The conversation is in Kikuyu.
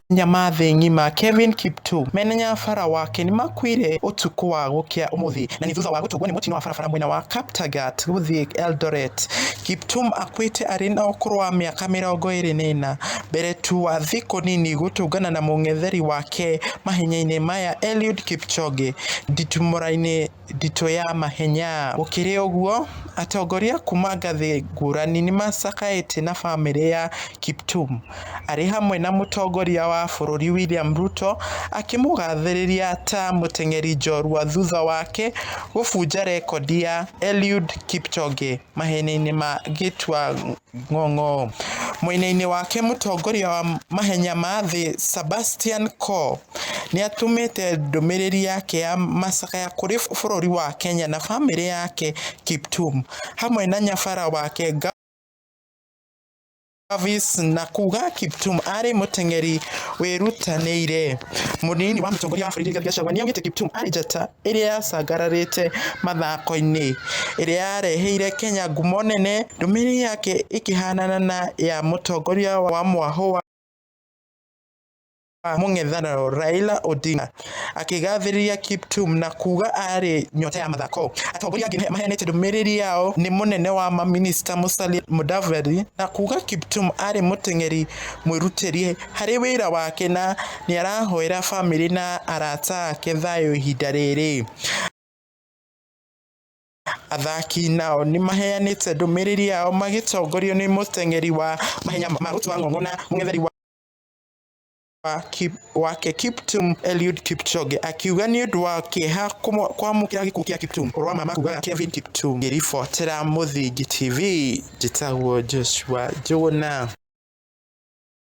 Mahenya ma thĩ ngima Kelvin Kiptum mena nyabara wake nĩmakuire ũtukũ wa gũkĩa ũmũthĩ na nĩ thutha wa gũtũngwo nĩ mũtino wa barabara mwena wa Kaptagat gũthiĩ Eldoret. Kiptum akuĩte arĩ na ũkũrũ wa mĩaka 24, mbere tu wa thikũ nini gũtũngana na mũng'etheri wake mahenya-inĩ maya Eliud Kipchoge nditimũrano-inĩ nditũ ya mahenya. Gũkĩrĩ ũguo, atongoria kuma ngathĩ ngũrani nĩmacakaĩte na bamĩrĩ ya Kiptum, arĩ hamwe na mũtongoria wa bũrũri William Ruto akĩmũgathĩrĩria ta mũteng'eri njorua thutha wake gũbunja rekondi ya Eliud Kipchoge mahenya-inĩ ma gĩtua ng'ong'o. Mwena-inĩ wake mũtongoria wa mahenya ma thĩ Sebastian Coe nĩatũmĩte ndũmĩrĩri yake ya macakaya kũrĩ bũrũri wa Kenya na bamĩrĩ yake Kiptum, hamwe na nyabara wake Garvis na kuga Kiptum arĩ mũteng'eri wĩrutanĩirie. Mũnini wa mũtongoria wa bũrũri Rigathi Gachagua nĩaugĩte Kiptum arĩ njata ĩrĩa yacangararĩte mathako-inĩ, ĩrĩa yareheire Kenya ngumo nene, ndũmĩrĩri yake ĩkĩhanana na ya mũtongoria wa mwahũ wa mũng'ethanĩro Raila Odinga akĩgathĩrĩria Kiptum na kuga arĩ nyota ya mathako. Atongoria angĩ maheanĩte ndũmĩrĩri yao nĩ mũnene wa mamĩnĩsta Musalia Mudavadi na kuga Kiptum arĩ mũteng'eri mwĩrutĩri harĩ wĩra wake na nĩarahoera bamĩrĩ na arata ake thayũ ihinda rĩrĩ. Athaki nao nĩmaheanĩte ndũmĩrĩri yao magĩtongorio nĩ mũteng'eri wa mahenya ma gũtua ng'ong'o na mũng'etheri wake Kiptum Eliud Kipchoge akiuga nĩ ũndũ wa kĩeha kwamũkĩra gĩkuũ kĩa Kiptum. Ũhoro wa ma kugaga Kelvin Kiptum. Ngĩribotera Mũthingi TV, njĩtagwo Joshua Njũgũna.